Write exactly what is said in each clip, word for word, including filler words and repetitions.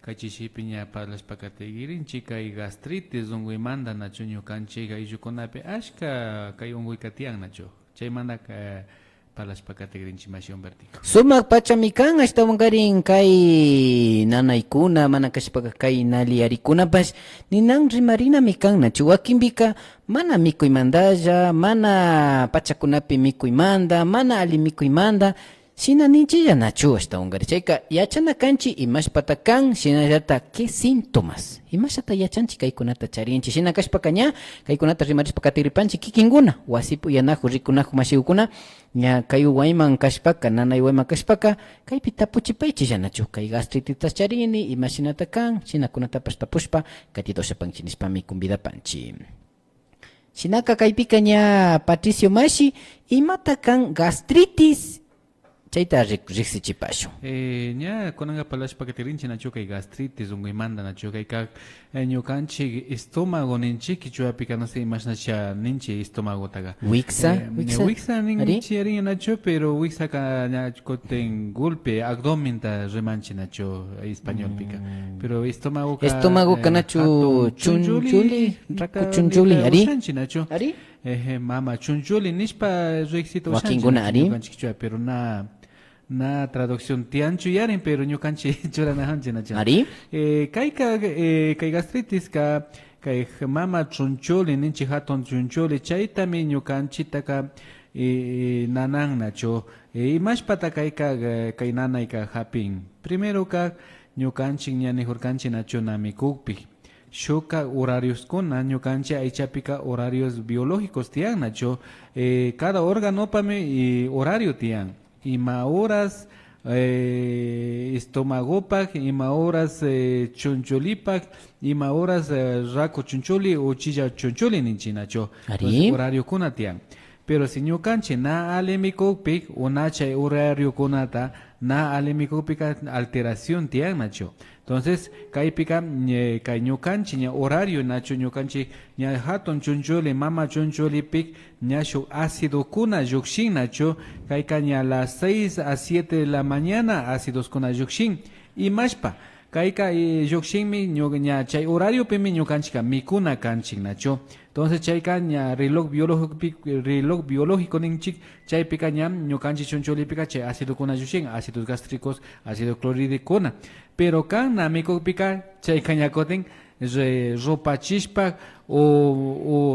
Kay chishipi ña parlashpa katikirinchi kay gastritis unkuymanta nachu ñukanchik ayllukunapi ashka kay unkuyka tiyan nachu. Chaymanta, eh, parlashpa katikirinchi mashi Humbertico. Sumak pachami kan, ashtawankarin kay nanaykuna, mana kashpaka kay nalliyarikunapash ninan rimarinami kan nachu. Wakinpika mana mikuymantalla, mana pachakunapi mikuymanta, mana alli mikuymanta, shina ninchilla nachu ashtawankari. Chayka yachana kanchi imashpata kan, shinallata qué síntomas. Imashata yachanchi kaykunata charinchi. Shina kashpaka ña, kaykunata rimarishpa katikripanchi kikinkuna, wasipi uyanaku, rikunaku mashikukuna, ña kay wayman kashpaka, nanay wayman kashpaka, kaypi tapuchipaychilla nachu, kay gastritistas charini, imashinata kan, shinakunatapash tapushpa, katita ushapanchi nishpami convidapanchi. Shinaka kaypika ña Patricio mashi, imata kan gastritis? Chayta rik-, riksichipashun. Eh, ña kunanka parlashpa katirinchi nachu kay gastritis unkuymanta nachu kay kak, eh, ñukanchik estómago ninchik kichwapika, no sé, imashnacha ninchik estómagotaka. Wiksa, eh, wiksa. Wiksa ninchik yarin nachu, pero wiksaka ña kutin golpe abdomenta rimanchi nachu, eh, españolpika. Pero estómagoka, estómagoka eh, nachu hatun chunchuli, chunchuli, raku chunchuli, ari. Ushanchi nachu? Ari. Eje, mama chunchuli nishpa riksita ushanchi wakinkuna, nachu, ari. Ñukanchik kichwa, pero na, na traducción tiyanchu yarin, pero ñukanchik churanajanchi nachu. Ari. Eh, kayka, eh, kay gastritiska, kay mama chunchuli ninchik, hatun chunchuli, chaytami ñukanchitaka, eh, nanan nachu. Eh, imashpata kayka, eh, kay nanayka japin. Primeroka, ñukanchik ña nijurkanchi nachu na mikukpi. Shukka horarioskuna, ñukanchik aychapika horarios biológicos tiyan nachu. Eh, cada organopami, eh, horario tiyan. Ima horas, eh, estomagopak, ima horas, eh, chunchulipak, ima horas, eh, raku chunchuli, uchilla chunchuli ninchi nachu. Ari. Entonces, horariokuna tiyan. Pero si ñukanchik na alli mikukpi, o na chay horariokunata na alli mikukpika alteración tiyan nachu. Entonces, kaypika, eh, kay ñukanchik ña horario nachu, ñukanchik ña hatun chunchuli, mama chunchulipi ña shuk acidokuna llukshin nachu, kayka ña las seis a siete de la mañana acidoskuna llukshin. Imashpa, kayka, eh, llukshinmi ñu-, ña chay horariopimi ñukanchikka mikuna kanchik nachu. Entonces, chayka ña reloj biológicopi, reloj biológico ninchik, chaypika ña ñukanchik chunchulipika chay acidokuna llushin, ácidos gástricos, ácido clorhídricokuna. Pero kan na mikukpika, chayka ña kutin re-, rupachishpa o,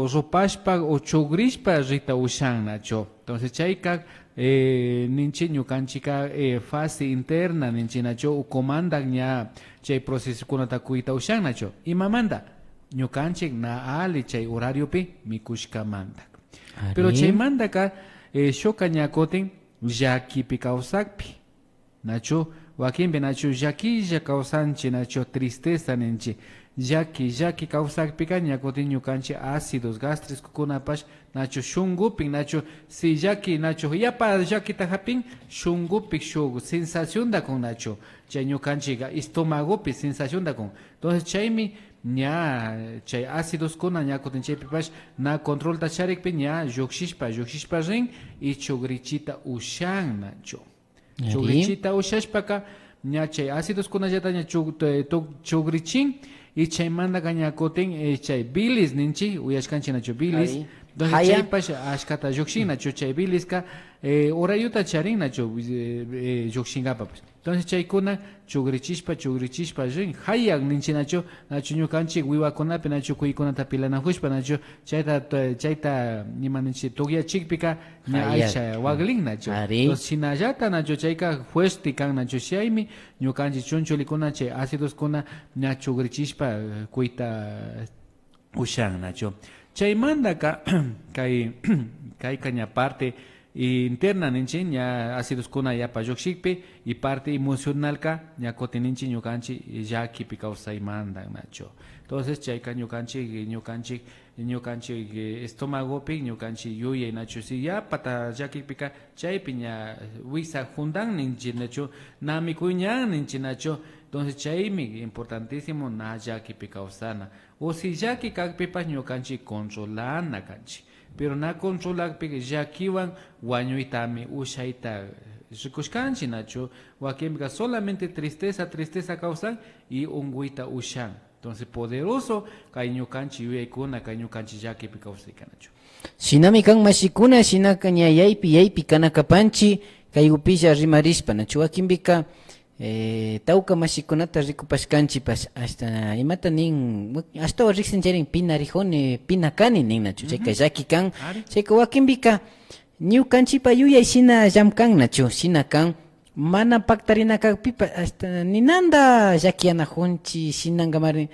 o rupashpa o chugrishpa rita ushan nachu. Entonces, chayka, eh, ninchik ñukanchikka, eh, fase interna ninchik nachu, ukumanta ña chay procesokunata kuyta ushan nachu. Imamanta? Ñukanchik na alli chay horariopi mikushkamanta. Pero chaymantaka, eh, shukka ña kutin llakipi kawsakpi. Nachu, wakinpi nachu llakilla kawsanchik, nachu, tristeza ninchik. Llaki, llaki kawsakpika ña kutin ñukanchik ácidos gástricoskunapash, nachu, shunkupi, nachu, si llaki, nachu, yapa llakita japin, shunkupi shuk sensacionta kun, nachu, chay ñukanchikka estomagopi sensacionta kun. Entonces, chaymi ña chay acidoskuna ña kutin chaypipash na controlta charikpi ña llukshishpa, llukshishpa rin y chugrichita ushan, nachu. Ari. Chugrichita ushashpaka, ña chay acidoskunallata ña chug-, eh, tug-, chugrichin, y chaymantaka ña kutin, eh, chay bilis ninchik, uyashkanchik nachu, bilis. Ari. Entonces, jaya, chaypash ashkata llukshin nachu, chay biliska, eh, horariota charin nachu, eh, eh, llukshinkapapash. Entonces, chaykuna chugrichishpa, chugrichishpa rin, jayan ninchik nachu, nachu ñukanchik wiwakunapi, nachu kuykunata pilanajushpa, nachu chayta, chayta, ima ninchik, tukyachikpika, ña aycha waklin nachu. Ari. Entonces, shinallata nachu chayka fuerte kan nachu, chaymi ñukanchik chunchulikuna chay acidoskuna ña chugrichishpa, eh, kuyta ushan nachu. Chaymantaka kay, kayka ña parte interna ninchik, ña acidoskuna yapa llukshikpi, y parte emocionalka ña kutin ninchik ñukanchik llakipi kawsaymanta nachu. Entonces, chayka ñukanchik, ñukanchik ñukanchik, eh, estomagopi, ñukanchik yuyay nachu, si yapata llakikpika, chaypi ña wiksa jundan ninchik nachu, na mikuy ñan ninchik nachu. Entonces, chaymi importantísimo na llakipi kawsana. O si llaki kakpipash ñukanchik controlana kanchik. Pero na controlakpi llakiwan wañuytami, ushayta, rikushkanchik, nachu? Wakinpika solamente tristeza, tristeza kawsan y unkuyta ushan. Entonces, poderoso kay ñukanchik yuyaykuna, kay ñukanchik llakipi kawsayka, nachu? Shinami kan, mashikuna, shinaka ña yaypi, yaypi kana kapanchik, kay upilla rimarishpa, nachu? Wakinpika, eh, tawka mashikunata rikupashkanchikpash, hasta imata nin, ashtawan riksincharin, pina rijuni, pina kani nin, nachu? Chayka llaki kan. Ari. Chayka wakinpika ñukanchikpa yuyay shina llamkan, nachu? Shina kan. Mana paktarina kakpipash hasta ninanta llakiyanajunchik, shinankamari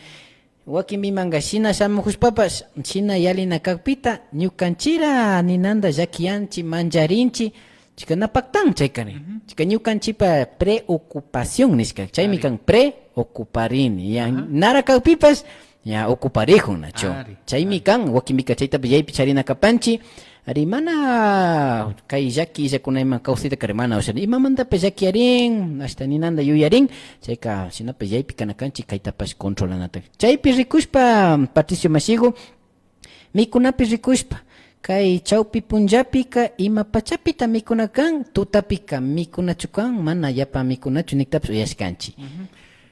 wakinpimanka shina shamujushpapash, shina yalina kakpita ñukanchira ninanta llakiyanchik, mancharinchik, chayka na paktan chaykari. Chayka ñukanchikpa preocupación nishka, chaymi kan preocuparini, ya nara kakpipash, ña ocuparijun, nachu? Ari, chaymi kan, wakinpika chaytapash yaypi charina kapanchik. Ari, mana kay llaki illakuna ima kawsayta kari mana usharin. Imamantapash llakiyarin, hasta ninanta yuyarin. Chayka shinapash yaypi kana kanchik, kaytapash controlanata. Chaypi rikushpa, Patricio mashiku, mikunapi rikushpa, kay chawpi punllapika ima pachapita mikuna kan, tutapika mikunachu kan, mana yapa mikunachu niktapash uyashkanchik.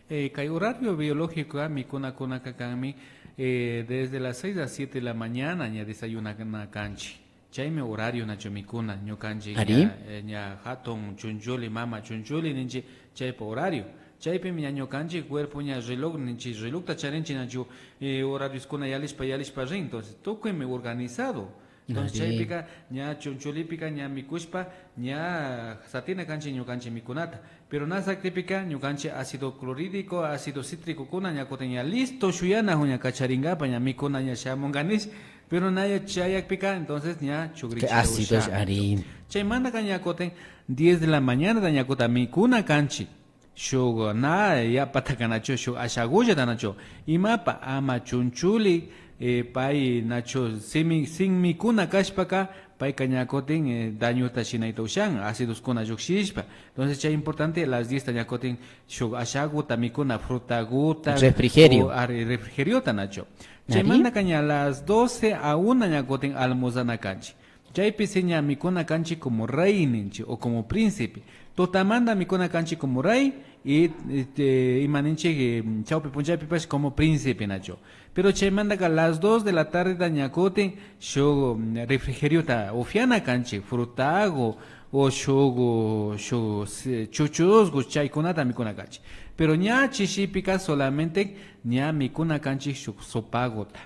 Eh, kay horario biológico mikunakunaka kanmi, eh, desde las seis a siete de la mañana ña desayunana kanchik. Chaymi horario nachu mikuna ñukanchik. Ari. Ña, eh, ña jatun chunchuli, mama chunchuli ninchik, chaypa horario. Chaypimi ña ñukanchik cuerpo ña reloj ninchik, relojta charinchik nachu, eh, horarioskuna yalishpa, yalishpa rin. Entonces, tukuymi organizado. Entonces, ari, chaypika ña chunchulipika ña mikushpa, ña satina kanchik ñukanchik mikunata. Pero na saktipika ñukanchik ácido clorhídrico, ácido cítricokuna ña kutin ña listo shuyanajun ña kacharinkapa, ña mikuna ña shamunka nish. Pero na chayakpika, entonces ña chukrichita ushanchik. Chaymantaka ña kutin diez de la mañanata ña kutin mikuna kanchik. Shuk na yapataka nachu, shuk ashagullata nachu. Imapa ama chunchuli, eh, pay nachu simi, sin mikuna kashpaka, payka ña kutin, eh, dañota shinayta ushan, acidoskuna llukshishpa. Entonces, chay importante las diezta ña kutin shuk ashaguta mikuna, frutaguta, refrigerio, o, ari, refrigeriota nachu. Ari. Chaymantaka ña las doce a una ña kutin almorzana kanchik. Chaypi si ña mikuna kanchik como rey ninchik o como príncipe. Tutamanta mikuna kanchik como rey y, este, ima ninchik, eh, chawpi punchaypipash como príncipe nachu. Pero chaymantaka las dos de la tardeta ña kutin shuk, mm, refrigeriota upiana kanchik, frutagu o shuk, shuk, eh, chuchusgu chaykunata mikuna kanchik. Pero ña chishipika solamente ña mikuna kanchik shuk sopaguta.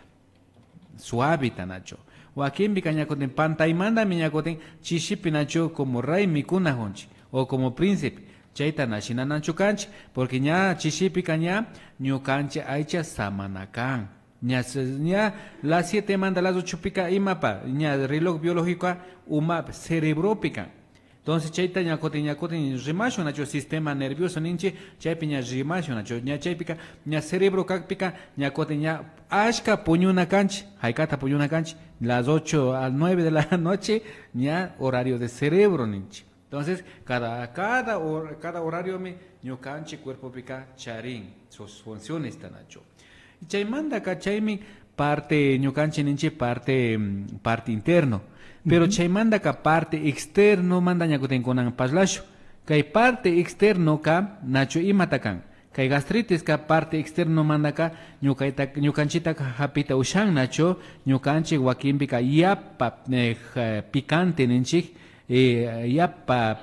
Suavita nachu. Wakinpika ña kutin pantaymantami ña kutin chishipi nachu como rey mikunajunchik o como príncipe. Chayta na shinanachu kanchik, porque ña chishipika ña ñukanchik aycha samana kan. Ña, ña las sietemanta las ochopika imapa, ña reloj biológicoka uma cerebropi kan. Entonces, chayta ña kutin, ña kutin rimashun, nachu, sistema nervioso ninchik, chaypi ña rimashun, nachu, ña chaypika, ña cerebro kakpika, ña kutin, ña ashka puñuna kanchik, haykata puñuna kanchik, las ocho a nueve de la noche, ña horario de cerebro ninchik. Entonces, cada, cada hor-, cada horariomi ñukanchik cuerpopika charin sus funcionesta, nachu. Chaymantaka chaymi parte, ñukanchik ninchik parte, mm, parte interno. Pero chaymantaka parte externomanta ña kutin kunan parlashun. Kay parte externoka nachu imata kan? Kay gastritiska parte externomantaka ñukayta, ñukanchiktaka hapita ushan nachu, ñukanchik wakinpika yapa, eh, ja-, picante ninchik, eh, yapa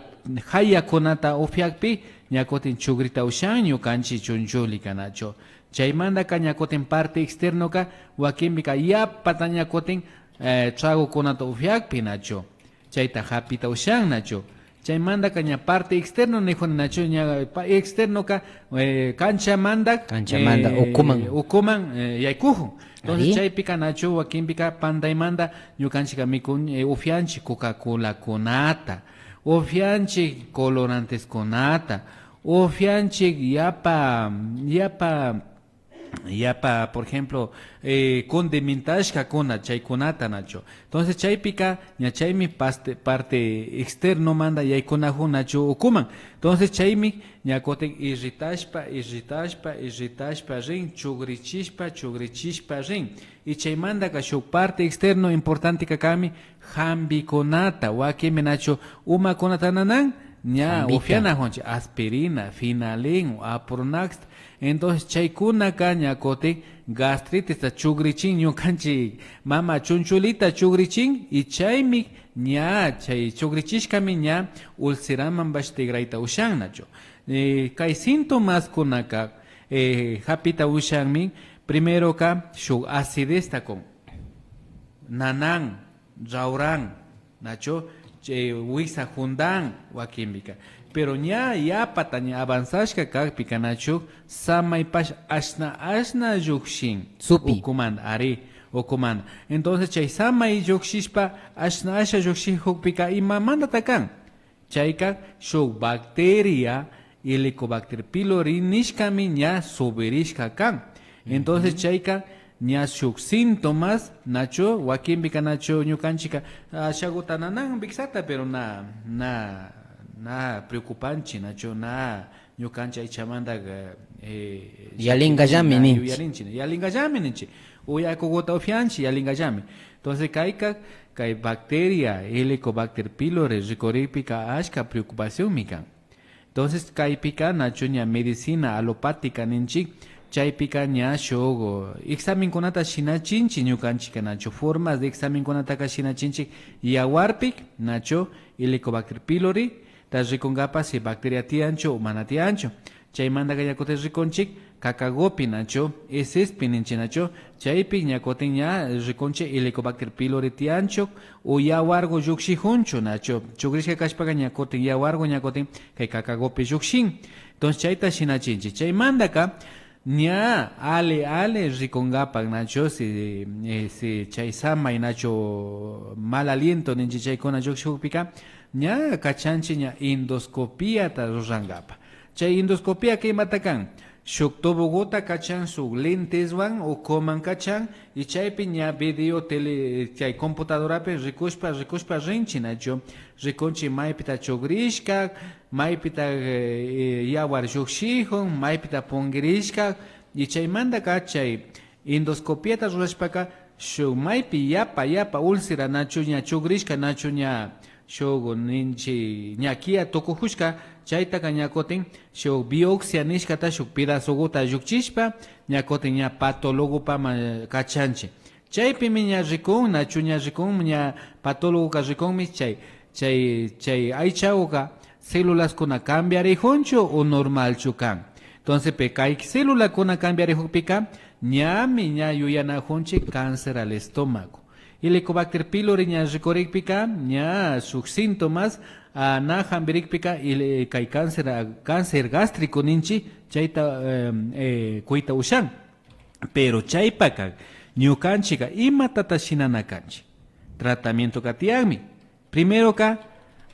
jayakunata upiakpi ña kutin chugrita ushan ñukanchik chunchulika nachu. Chaymantaka ña kutin parte externoka wakinpika yapata ña kutin, eh, tragokunata upiakpi nachu. Chayta hapita ushan nachu. Chaymantaka ña parte externo nijuni nachu, ña pa-, externoka, eh, kanchamanta, kanchamanta, eh, ukuman, ukuman, eh, yaykujun. Entonces, ari, chaypika nachu, wakinpika pantaymanta ñukanchikka mikun, eh, upianchik Coca-Colakunata, upianchik coloranteskunata, upianchik yapa, yapa, yapa, por ejemplo, eh, condimentashkakuna, chaykunata nachu. Entonces, chaypika ña chaymi paste-, parte externomanta yaykunajun nachu ukuman. Entonces, chaymi ña kutin irritashpa, irritashpa, irritashpa rin, chugrichishpa, chugrichishpa rin. Y chaymantaka shuk parte externo importanteka kanmi jampikunata, wakinmi nachu umakunata nanan, Ña ufianakunchik aspirina, finalin, apronax. Entonces chaykunaka ña kutin gastritista chukrichin, ñukanchik mama chunchulita chukrichin, y chaymi ña chay chukrichishkami ña ulceramanpash tigrayta ushan nachu. Eh, kay síntomaskunaka, eh, japita ushanmi, primeroka shuk acidezta kun, nanan, rawran, nachu, chay wiksa jundan wakinpika. Pero ña yapata ña avanzashka kakpika nachu, samaypash ashna ashna llukshin. Supi. Ukumanta, ari, ukumanta. Entonces chay samay llukshishpa ashna ashna llukshijukpika imamantata kan? Chayka shuk bacteria, Helicobacter pylori nishkami ña subirishka kan. Entonces chayka ña shuk síntomas, nachu, wakinpika nachu ñukanchikka, ah, ashaguta nanan wiksata, pero na, na, na preocupanchik, nachu, na ñukanchik aychamanta, eh, yalingallami na ninchik. Yuyarinchin, yalingallami ninchik. O yakuguta ufianchik, yalingallami. Entonces kayka, kay bacteria, Helicobacter pylori rikurikpika ashka preocupacionmi kan. Entonces kaypika nachu ña medicina alopática ninchik, chaypika ña shuk examenkunata shinachinchik ñukanchikka, nachu, formas de examenkunataka shinachinchik, yawarpi nachu Helicobacter pylori ta rikunkapak si bacteria tiyanchu o mana tiyanchu. Chaymantaka ña kutin rikunchik kakagupi nachu, hecespi ninchik nachu, chaypi ña kutin ña rikunchik Helicobacter pylori tiyanchu o yawargu llukshijunchu nachu. Chukrishka kashpaka ña kutin yawargu ña kutin kay kakagupi llukshin. Entonces chayta shinachinchik. Chaymantaka ña ali ali rikunkapak nachu, si, eh, si chay samay nachu, mal aliento ninchik, chaykuna llukshijukpika ña kachanchik ña endoscopiata rurankapak. Chay endoscopiaka imata kan? Shuk tubuguta kachan shuk lenteswan, ukuman kachan, y chaypi ña video, tele, chay computadorapi rikushpa, rikushpa rinchik nachu. Rikunchik maypita chukrishka, maypita, eh, eh, yawar llukshijun, maypita punkirishka, y chaymantaka chay endoscopiata rurashpaka shuk maypi yapa yapa úlcera nachu ña chukrishka, nachu ña shuk ninchik ña kia tukujushka, chaytaka ña kutin shuk biopsia nishkata shuk pedazoguta llukchishpa ña kutin ña patólogopaman kachanchik. Chaypimi ña rikun, nachu ña rikun, ña patólogoka rikunmi chay, chay, chay aychaguka célulaskuna cambiarijunchu o normalchu kan. Entonces pi kay célulakuna cambiarijukpika ñami ña yuyanajunchik cáncer al estómago. Helicobacter pylori ña rikurikpika ña shuk síntomas, ah, na jambirikpika, eh, kay cáncer, ah, cáncer gástrico ninchik, chayta, em, eh, kuyta ushan. Pero chaypaka ñukanchikka imatata shinana kanchik? Tratamientoka tiyanmi. Primeroka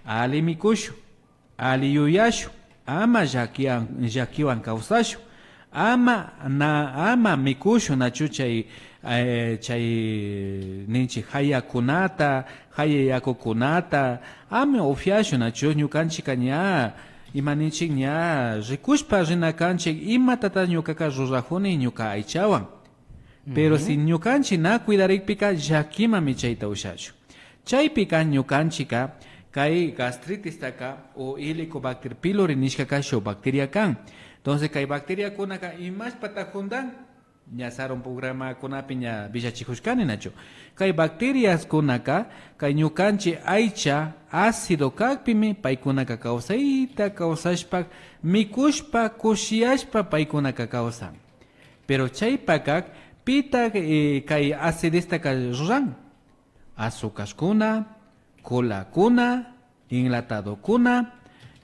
ali mikushun, ali yuyashun, ama llakiwan, llakiwan kawsashun, ama na, ama mikushun nachu chay, eh, chay ninchik jayakunata, jaya yakukunata, ama upiashun nachu. Ñukanchikka ña ima ninchik, ña rikushpa rina kanchik imatata ñukaka rurajuni ñuka aychawan. Pero si ñukanchik na cuidarikpika llakimanmi chayta ushashun. Chaypika ñukanchikka kay gastritistaka o Helicobacter pylori nishkaka shuk bacteria kan. Entonces kay bacteriakunaka imashpata jundan, ña sarun programakunapi ña willachijushkani nachu. Kay bacteriaskunaka kay ñukanchik aycha ácido kakpimi paykunaka kawsayta kawsashpa, mikushpa, kushiyashpa paykunaka kawsan. Pero chaypaka pitak, eh, kay acideztaka ruran? Azucarkuna, colakuna, enlatadokuna,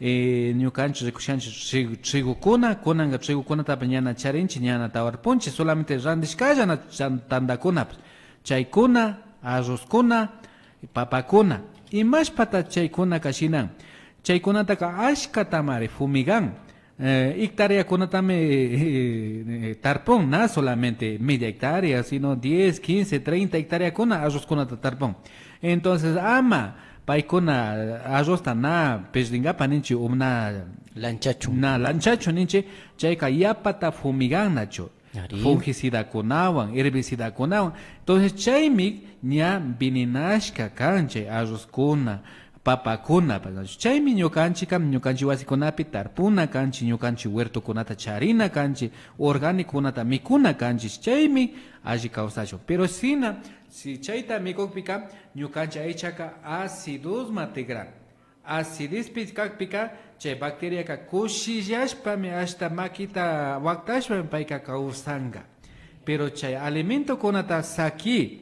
eh, ñukanchik rikushanchik tri-, trigokuna, kunanka trigukunatapash ñana charinchik, ñana tawarpunchik, solamente randishkalla na chan-, tandakunapash. Chaykuna, arrozkuna, papakuna. Imashpata chaykunaka shinan? Chaykunataka ashkatamari fumigan. Eh, hectáreakunatami, eh, eh, tarpun, na solamente media hectárea, sino diez, quince, treinta hectáreakuna arrozkunata tarpun. Entonces ama paykuna arrozta na perdinkapak ninchik o na lanchachun, na lanchachun ninchik, chayka yapata fumigan nachu. Ari. Fungicidakunawan, herbicidakunawan. Entonces chaymi ña envenenashka kan chay arrozkuna, papakunapash, nachu. Chaymi ñukanchikka, ñukanchik wasikunapi tarpuna kanchik, ñukanchik huertokunata charina kanchik, orgánicokunata mikuna kanchik, chaymi alli kawsashun. Pero shina, si chayta mikukpika, ñukanchik aychaka acidosma tikran. Acidispi kakpika, chay bacteriaka kushillashpami, hasta makita waktashpami payka kawsanka. Pero chay alimentokunata saki,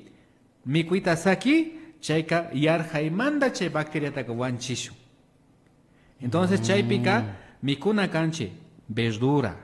mikuyta saki, chayka yarjaymanta chay bacteriataka wanchishun. Entonces, chaypika mikuna kanchik verdura,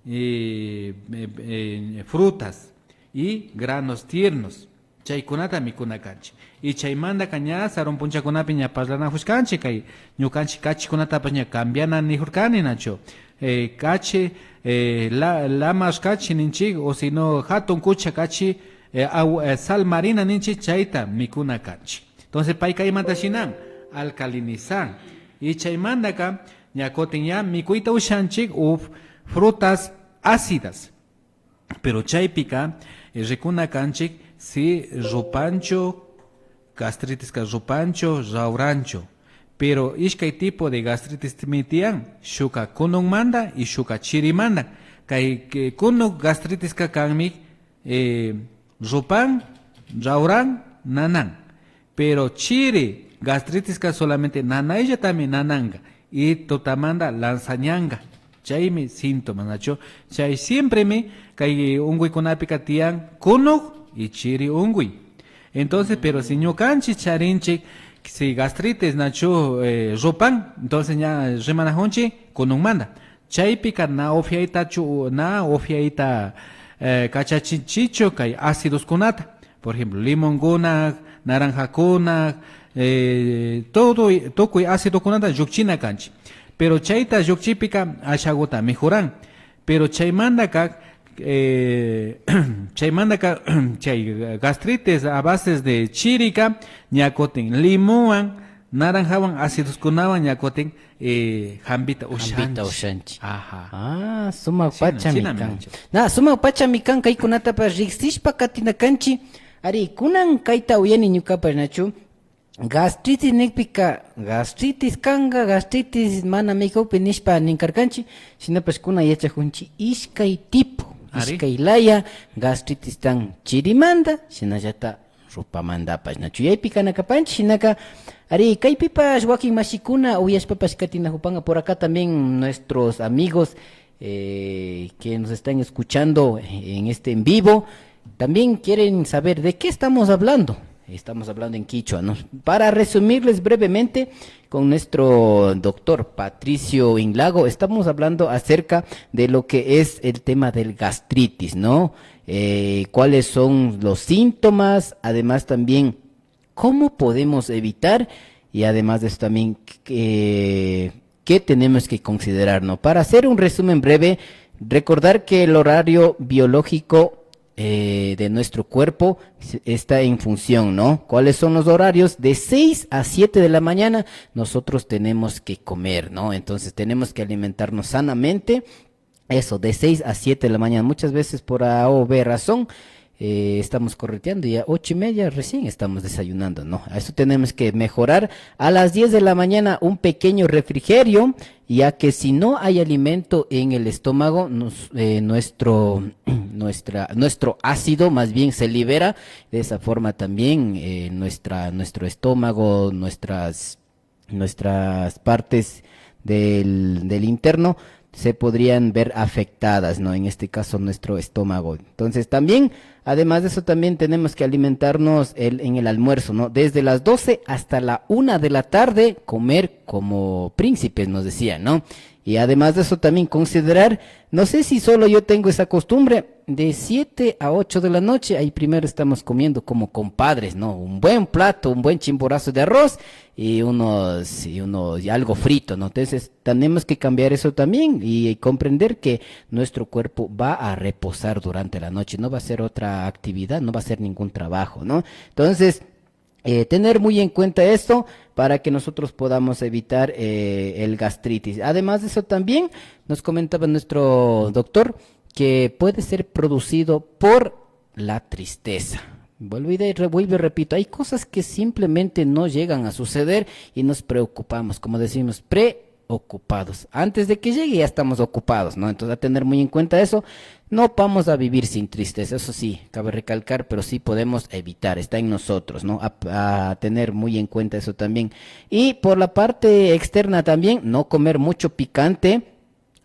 eh, eh, eh, frutas y granos tiernos. Chaykunata mikuna kanchik. Y chaymantaka ña sarun punchakunapi ña parlanajushkanchik, kay ñukanchik kachikunatapash ña cambiana nijurkani, nachu. Eh, kachi, eh, la-, lamar kachi ninchik, o si no, jatun kucha kachi, eh, aw-, eh, sal marina ninchik, chayta mikuna kanchik. Entonces, payka imata shinan, alcalinizan. Y chaymantaka, ña kutin ña mikuyta ushanchik, uf, frutas ácidas. Pero chaypika, eh, rikuna kanchik si rupanchu, gastritiska rupanchu, rawranchu. Pero ishkay tipo de gastritismi tiyan, shukka kunukmanta y shukka chirimanta. Kay, eh, kunuk gastritiska kanmi, eh, rupan, rawran, nanan. Pero chiri gastritiska solamente nanayllatami nananka y tutamanta lanzañanka. Chaymi síntoma, nachu. Chay siempremi kay unkuykunapika tiyan kunuk y chiri unkuy. Entonces, pero si ñukanchik charinchik, si gastritis, nachu, eh, rupan, entonces ña rimanajunchik kunukmanta. Chaypika na upiaytachu, na upiayta, eh, kachachinchikchu kay acidoskunata. Por ejemplo, limonkuna, naranjakuna, eh, todo, tukuy acidokunata llukchina kanchik. Pero chayta llukchikpika ashaguta mejoran. Pero chaymantaka, eh, chaymantaka chay gastritis a bases de chirika ña kutin limonwan, naranjawan, acidoskunawan ña kutin, eh, jambita ushanchik. Jambita ushanchik. Ajá. Ah, sumak pachami kan. Shina, shina, nachu. Na, sumak pachami kan, kaykunatapash riksishpa katina kanchik. Ari, kunan kayta uyani ñukapash, nachu. Gastritis nikpika, gastritis kanka, gastritis mana mikukpi nishpa ninkarkanchik. Shinapash kunan yachajunchik ishkay tipo, ari, ishkay laya gastritis tan chirimanta, shinallata rupamantapash, nachu. Yaypi kana kapanchik, shinaka, ari, kaypipash wakin mashikuna uyashpapash katinajupanka, por acá también nuestros amigos, eh, que nos están escuchando en este en vivo, también quieren saber de qué estamos hablando. Estamos hablando en quichua, ¿no? Para resumirles brevemente, con nuestro doctor Patricio Inlago, estamos hablando acerca de lo que es el tema del gastritis, ¿no? Eh, cuáles son los síntomas, además también cómo podemos evitar y además de eso también, eh, qué tenemos que considerar, ¿no? Para hacer un resumen breve, recordar que el horario biológico, eh, de nuestro cuerpo se-, está en función, ¿no? ¿Cuáles son los horarios? De seis a siete de la mañana nosotros tenemos que comer, ¿no? Entonces tenemos que alimentarnos sanamente. Eso, de seis a siete de la mañana. Muchas veces por A o B razón, eh, estamos correteando y a ocho y media recién estamos desayunando, ¿no? A eso tenemos que mejorar. A las diez de la mañana un pequeño refrigerio, ya que si no hay alimento en el estómago, nos, eh, nuestro, nuestra, nuestro ácido más bien se libera. De esa forma también, eh, nuestra, nuestro estómago, nuestras nuestras partes del, del interno se podrían ver afectadas, ¿no? En este caso, nuestro estómago. Entonces, también, además de eso, también tenemos que alimentarnos el, en el almuerzo, ¿no? Desde las doce hasta la una de la tarde, comer como príncipes, nos decían, ¿no? Y además de eso, también considerar, no sé si solo yo tengo esa costumbre, de siete a ocho de la noche, ahí primero estamos comiendo como compadres, ¿no? Un buen plato, un buen chimborazo de arroz y unos, y unos, y algo frito, ¿no? Entonces, tenemos que cambiar eso también y comprender que nuestro cuerpo va a reposar durante la noche, no va a ser otra actividad, no va a ser ningún trabajo, ¿no? Entonces, eh, tener muy en cuenta esto para que nosotros podamos evitar, eh, el gastritis. Además de eso, también nos comentaba nuestro doctor que puede ser producido por la tristeza. Vuelvo y de- re- vuelvo y repito, hay cosas que simplemente no llegan a suceder y nos preocupamos, como decimos, preocupados. Antes de que llegue ya estamos ocupados, ¿no? Entonces, a tener muy en cuenta eso, no vamos a vivir sin tristeza, eso sí, cabe recalcar, pero sí podemos evitar, está en nosotros, ¿no? A, a tener muy en cuenta eso también. Y por la parte externa también, no comer mucho picante,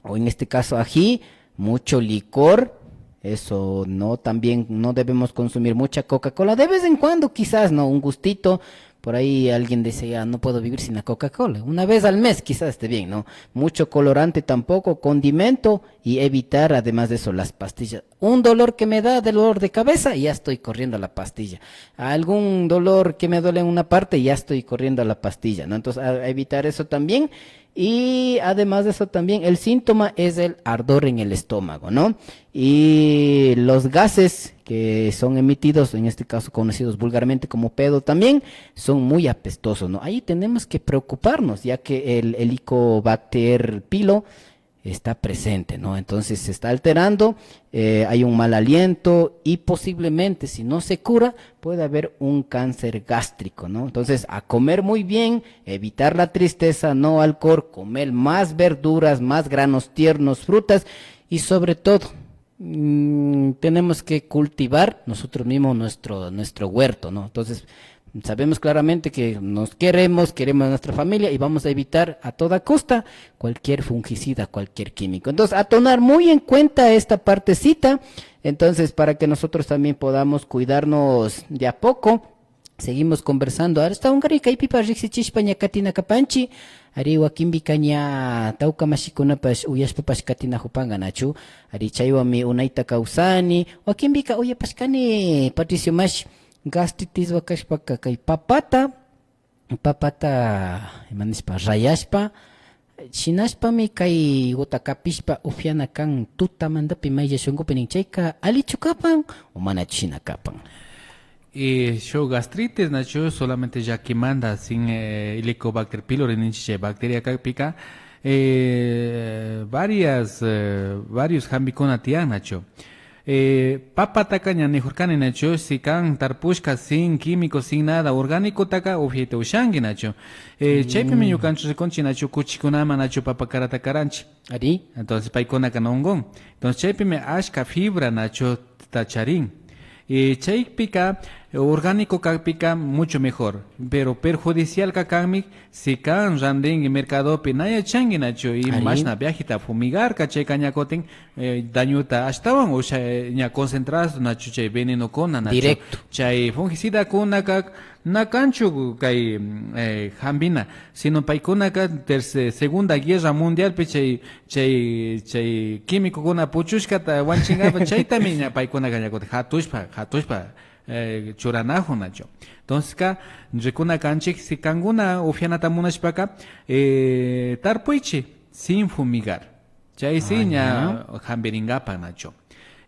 o en este caso ají, mucho licor, eso no, también no debemos consumir mucha Coca-Cola, de vez en cuando quizás, ¿no? Un gustito, por ahí alguien dice, ya no puedo vivir sin la Coca-Cola, una vez al mes quizás esté bien, ¿no? Mucho colorante tampoco, condimento y evitar además de eso las pastillas. Un dolor que me da, dolor de cabeza, ya estoy corriendo a la pastilla. Algún dolor que me duele en una parte, ya estoy corriendo a la pastilla, ¿no? Entonces, a evitar eso también. Y además de eso también el síntoma es el ardor en el estómago, ¿no? Y los gases que son emitidos, en este caso conocidos vulgarmente como pedo también, son muy apestosos, ¿no? Ahí tenemos que preocuparnos, ya que el Helicobacter pylori está presente, ¿no? Entonces se está alterando, eh, hay un mal aliento y posiblemente, si no se cura, puede haber un cáncer gástrico, ¿no? Entonces, a comer muy bien, evitar la tristeza, no alcohol, comer más verduras, más granos tiernos, frutas y sobre todo, mm, tenemos que cultivar nosotros mismos nuestro, nuestro huerto, ¿no? Entonces, sabemos claramente que nos queremos, queremos a nuestra familia y vamos a evitar a toda costa cualquier fungicida, cualquier químico. Entonces, a tomar muy en cuenta esta partecita, entonces, para que nosotros también podamos cuidarnos de a poco. Seguimos conversando. Ashtawankarin kaypipash riksichishpa ña katina kapanchik. Ari, wakinpika ña tawka mashikunapash uyashpapash katinakupanka, nachu? Ari, chaywanmi unayta kawsani. Wakinpika uyapashkani, Patricio mashi, gastritiswan kashpaka kay papata, papata, ima nishpa, rayashpa, shinashpami kay guta kapishpa upyana kan tutamantapi maylla shunkupi nin. Chayka allichu kapan o manachu shina kapan? Y shuk gastritis, nachu, solamente llakimanta sin, eh, Helicobacter pylori ninchik chay bacteria kakpika, eh, varias, eh, varios hampikuna tiyan, nachu. Eh, papataka ña nikurkani, nachu, si kan tarpushka sin químico, sin nada orgánicotaka upyayta ushanki, nachu. Eh, chaypimi ñukanchik rikunchik, nachu, kuchikunaman, nachu, papa karata karanchik. Ari. Entonces, paykunaka na unkun. Entonces, chaypimi ashka fibra, nachu, ta charin. Y chaypika, eh, orgánico kakpika mucho mejor. Pero perjudicialka kanmi si kan randinki mercadopi, na yachanki, nachu, y mashna viajita fumigarka, chayka ña kutin, eh, dañota ashtawan usha, eh, ña concentrado, nachu, chay venenokuna, nachu. Directo. Chay fungicidakunaka na kanchu kay, mm, eh, hampina, sino paykunaka terce-, Segunda Guerra Mundialpi chay, chay, chay químicokuna puchushkata wanchinkapak chaytami ña paykunaka ña kutin hatushpa, hatushpa, eh, churanakun, nachu. Entonceska, rikuna kanchik, si kankuna upyanata munashpaka, eh, tarpuychik sin fumigar. Chay sí ña hampirinkapak, nachu.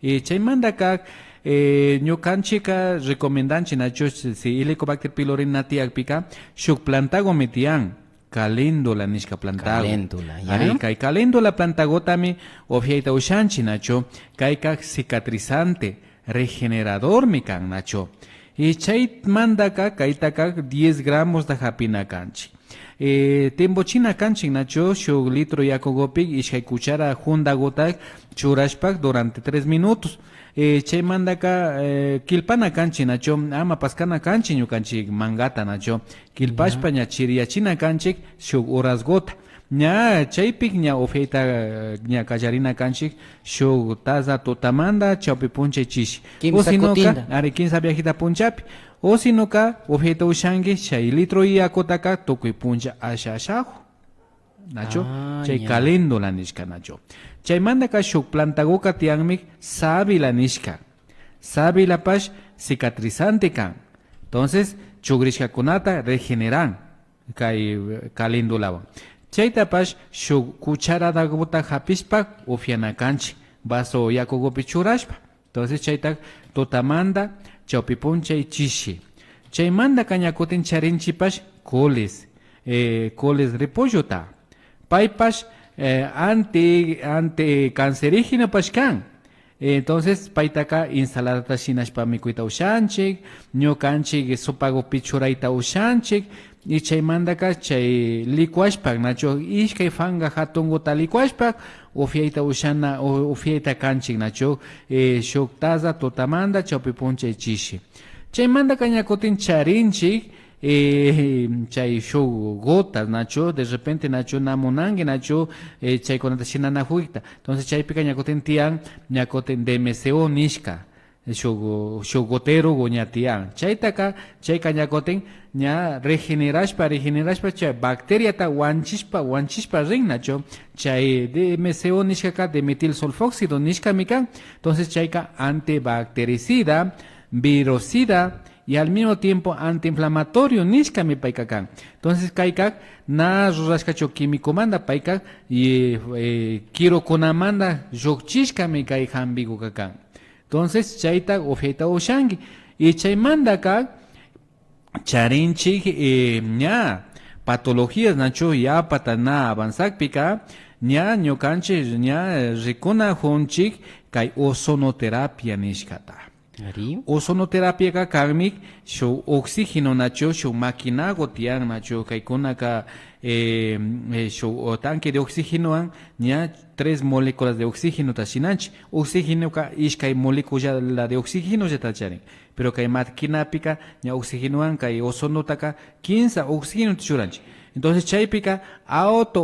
Y chaymantaka, eh, ñukanchikka recomendanchik, nachu, si Helicobacter pylori na tiyakpika, shuk plantagomi tiyan, caléndula nishka plantago. Caléndula, ya. Ari, kay caléndula plantagotami upyayta ushanchik, nachu. Kayka cicatrizante, regeneradormi kan, nachu. Y chaymantaka kaytaka diez gramosta hapina kanchik. Eh, timbuchina kanchik, nachu, shuk litro yakukupi ishkay cuchara huntagota churashpa durante tres minutos. Eh, chaymantaka, eh, killpana kanchik, nachu, ama paskana kanchik ñukanchik mangata, nachu. Killpashpa ña chiriyachina kanchik shuk horasgota. Ña chaypi ña upyayta, eh, ña kallarina kanchik shuk taza tutamanta chawpi puncha chishi. O sinoka, ari, kimsa viajita punchapi. O sinoka, upyayta ushanki chay litro yakutaka tukuy puncha asha ashaku. Nachu? Chay caléndula nishka, nachu. Chaymantaka shuk plantagoka tiyanmi sábila nishka. Sábilapash cicatrizante kan. Entonces, chukrishkakunata regeneran kay, eh, caléndulawan. Chaytapash shuk cucharadagota hapishpa upyana kanchik, vaso yakukupi churashpa. Entonces, chayta tutamanta chawpi punchay chishi. Chaymantaka ña kutin charinchikpash coles, eh, coles repollota. Paypash, eh, anti, anticancerígenopash kan. Entonces, paytaka ensaladata shinashpa mikuyta ushanchik, ñukanchik sopagupi churayta ushanchik, y chaymantaka chay licuashpa, nachu, ishkay fanka jatunguta licuashpa, ufiayta ushana, u-, ufiayta kanchik, nachu, eh, shuk taza tutamanta chawpi punchay chishi. Chaymantaka ña kutin charinchik, eh, chay shuk gotas, nachu, de repente, nachu, na munanki, nachu, eh, chaykunata shinanakuyta. Entonces, chaypika ña kutin tiyan, ña kutin D M C O nishka, shuk, shuk goterogu ña tiyan. Chaytaka, chayka ña kutin, ña regenerashpa, regenerashpa, chay bacteriata wanchishpa, wanchishpa rin, nachu. Chay D M C O nishkaka dimetil sulfóxido nishkami kan. Entonces, chayka antibactericida, virucida, y al mismo tiempo antiinflamatorio nishkami payka kan. Entonces, kayka na rurashkachu químicomanta, payka, y, eh, kirukunamanta llukchishkami kay jampiguka kan. Entonces, chayta ufiayta ushanki. Y chaymantaka charinchik, eh, ña patologías, nachu, yapata na avanzakpika, ña ñukanchik ña rikunajunchik kay ozonoterapia nishkata. Ari. Ozonoterapiaka kanmi shuk oxígeno, nachu, shuk maquinagu tiyan, nachu, kaykunaka, eh, eh, shuk, o, tanque de oxígenowan ña tres moléculas de oxígenota shinanchik. Oxígenoka ishkay molécula de oxígenollata charin. Pero kay maquinapika ña oxígenowan kay ozonotaka kimsa oxígenota churanchik. Entonces, chaypika auto-,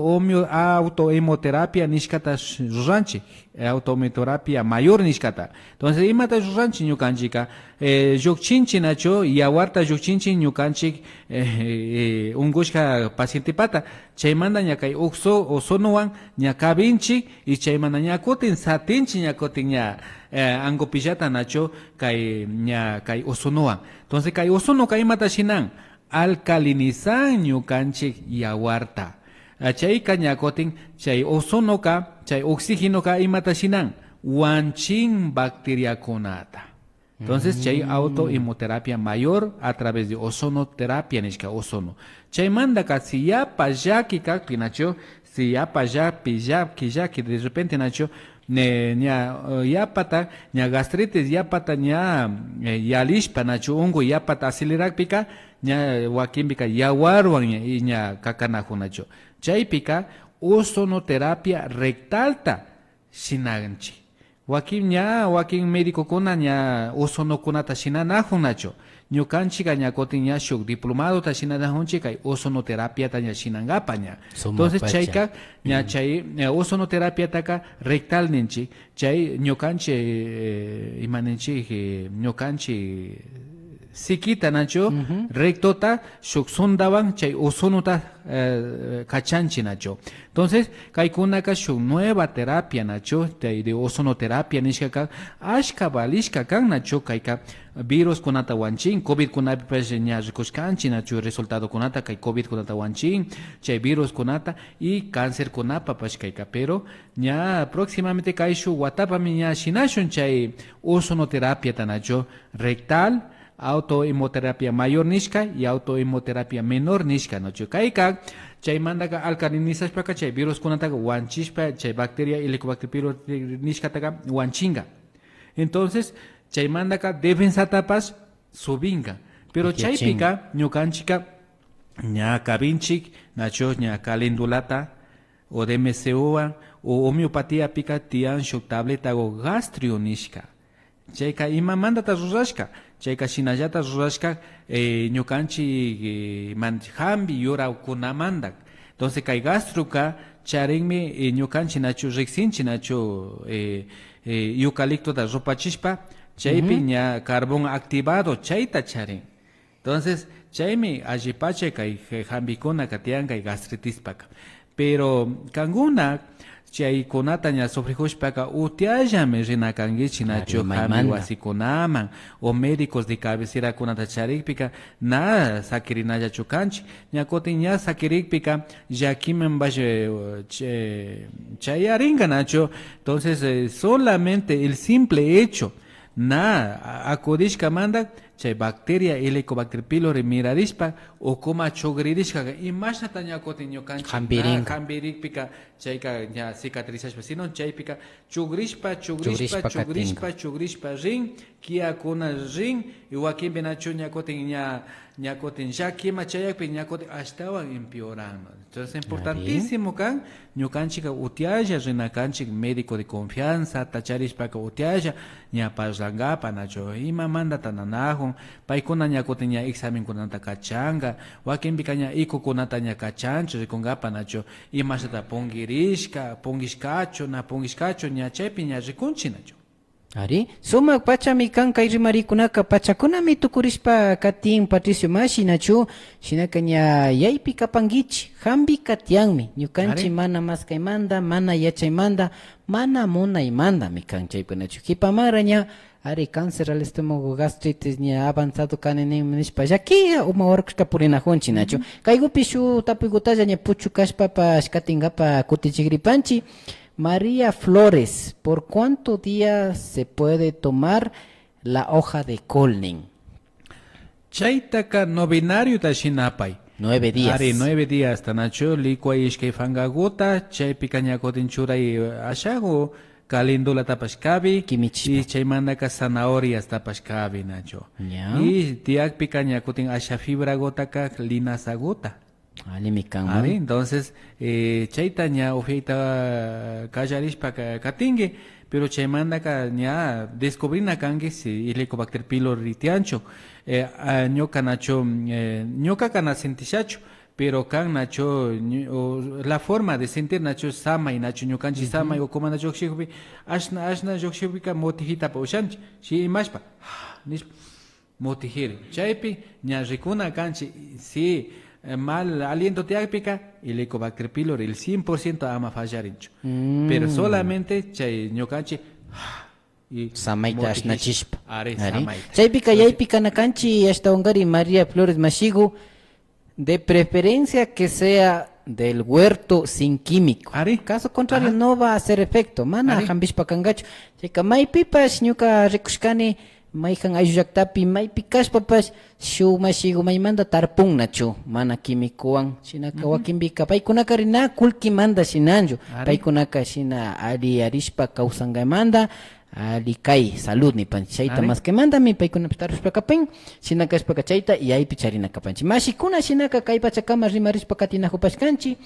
autohemoterapia nishkata sh-, ruranchik. Autohemoterapia mayor nishkata. Entonces, imata ruranchik ñukanchikka? Eh, llukchinchik, nachu, yawarta llukchinchik ñukanchik, eh, eh, unkushka pacientepata. Chaymanta ña kay oxo-, ozonowan ña kabinchik y chaymanta ña kutin satinchik, ña kutin ña, eh, ankupillata, nachu, kay, ña kay ozonowan. Entonces, kay ozonoka imata shinan? Alcalinizan ñukanchik yawarta. Ah, chayka ña kutin chay ozonoka, chay oxígenoka imata shinan? Wanchin bacteriakunata. Entonces, chay autohemoterapia mayor a través de ozonoterapia nishka ozono. Chaymantaka si yapa llaki kakpi, nachu, si yapa llaki, llaki, llaki, de repente, nachu, eh, ña, eh, yapata, ña gastritis yapata ña, eh, yalishpa, nachu, unku yapata acelerakpika, ña wakinpika yawarwan ña, y ña kakanajun, nachu. Chaypika ozonoterapia rectalta shinanchik. Wakin ña, wakin medicokuna ña ozonokunata shinanajun, nachu. Ñukanchikka ña kutin ña shuk diplomadota shinanajunchik kay ozonoterapiata ña shinankapa ña. Entonces, chayka ña chay, ña ozonoterapiataka rectal ninchik. Chay ñukanchik, eh, ima ninchik, eh, ñukanchik sikita, nachu, rectota shuk sundawan chay ozonota, eh, kachanchik, nachu. Entonces, kaykunaka shuk nueva terapia, nachu, de, de ozonoterapia nishkaka, ashka valishka kan, nachu, kayka viruskunata wanchin, covidkunapipash ña rikushkanchik, nachu, resultadokunata, kay covidkunata wanchin, chay viruskunata y cancerkunapapash kayka, pero ña próximamente kay shuk watapami ña shinashun chay ozonoterapiata, nachu, rectal, autohemoterapia mayor nishka y autohemoterapia menor nishka, nachu. Kayka, chaymantaka alcalinizashpaka chay viruskunataka wanchishpa, chay bacteria Helicobacter pylori nishkataka wanchinka. Entonces, chaymantaka defensatapash subinka. Pero chaypika ñukanchikka ña kabinchik, nachu, ña calendulata o D M C O wan o homeopatiapika tiyan shuk tabletagu gastrio nishka. Chayka imamantata rurashka? Chayka shinallata rurashka, eh, ñukanchik, eh, man-, jampi yurakunamanta. Entonces, kay gastroka charinmi, eh, ñukanchik nachu riksinchik nachu, eh, eh, eucaliptota rupachishpa, chaypi ña carbón activado chayta charin. Entonces, chaymi allipacha kay, eh, jampikunaka tiyan kay gastritispaka. Pero kankuna chaykunata ña sufrijushpaka utiallami rina kankichik nachu jampi wasikunaman o médicos de cabecerakunata charikpika na sakirinallachu kanchik. Ña kutin ña sakirikpika llakimanpash, eh, ch-, chayarinka nachu. Entonces, eh, solamente el simple hecho na a-, acudishkamanta chay bacteria, Helicobacter pylori mirarishpa, ukuman chugririshkaka, imashnata ña kutin ñukanchik na jambirinka, jambirikpika, chayka ña cicatrizashpa, sino chaypika chugrishpa, chugrishpa, chugrishpa katinka, chugrishpa, chugrishpa rin, kiyakuna rin, y wakinpi nachu ña kutin ña, ña kutin llakima chayakpi ña kutin ashtawan empeoran. Entonces, importantísimo kan, ñukanchikka utialla rina kanchik médico de confianzata charishpaka utialla, ña parlankapa nachu, imamantata nanakun, paykuna ña kutin ña examenkunata kachanka, wakinpika ña ecokunata ña kachanchu, rikunkapa nachu, imashnata punkirishka, punkishkachu, na punkishkachu, ña chaypi ña rikunchik nachu. Ari, sumak pachami kan kay rimarikunaka, pachakunami tukurishpa katin, Patricio mashi, nachu? Shinaka ña yaypi kapankichik, jambi katiyanmi, ñukanchik, ari, mana maskaymanta, mana yachaymanta, mana munaymantami kan chaypi nachu. Kipamanra ña, ari, cáncer al estómago, gastritis, ña avanzado kani ninmi nishpa llakiya uma warkushka purinakunchik nachu. Ujú. Kaykupi shuk tapuykutalla ña puchukashpapash katinkapa kutichigripanchik. María Flores, ¿por cuánto día se puede tomar la hoja de col nin? Chaytaka novenariota shinapay. Nueve días. Ari, nueve días, nachu, licuay ishkay pankakuta, chaypika ña kutin churay, eh, ashaku, calendulatapash kabi, kimichishpa, y chaymantaka zanahoriastapash kabi, nachu. Ya. Y tiyakpika ña kutin asha fibrakutaka, linazakuta. Allimi kanman. Ari, entonces, eh, chayta ña upiayta kallarishpa ka-, katinki, pero chaymantaka ña descubrina kanki si Helicobacter pylori tiyanchu. Eh, ah, ñuka nachu, eh, ñukaka na sintishachu, pero kan nachu, ñu-, o la forma de sentir nachu samay, nachu ñukanchik, ujú, samay ukuman nachu llukshikpi, ashna, ashna llukshikpika mutijitapash ushanchik, shi imashpa, nishpa. Mutijiri. Chaypi ña rikuna kanchik, si, eh, mal aliento tiyakpika, Helicobacter pylori el cien por ciento ama fallarinchu. Mm. Pero solamente chay ñukanchik, y samayta mutijishpa, ashnachishpa. Ari, ari, samayta. Chaypika, entonces, yaypi kana kanchik, ashtawankari María Flores mashiku, de preferencia que sea del huerto sin químico. Ari. Caso contrario, ajá, no va a hacer efecto. Mana, ari, jambishpa kankachu. Chayka maypipash ñuka rikushkani, mayjan ayllu llaktapi, maypi kashpapash, shuk mashiku maymanta tarpun nachu, mana químicowan. Shinaka, ujú, wakinpika, paykunaka ari na kullkimanta shinanchu. Ari. Paykunaka shina aliyarishpa kawsankamanta, alli kay salud nipanchik. Chayta, ari, maskaymantami paykunapash tarpushpa kapan, shina kashpaka chayta yaypi charina kapanchik. Mashikuna, shinaka kay pachakama rimarishpa katinakupashkanchik,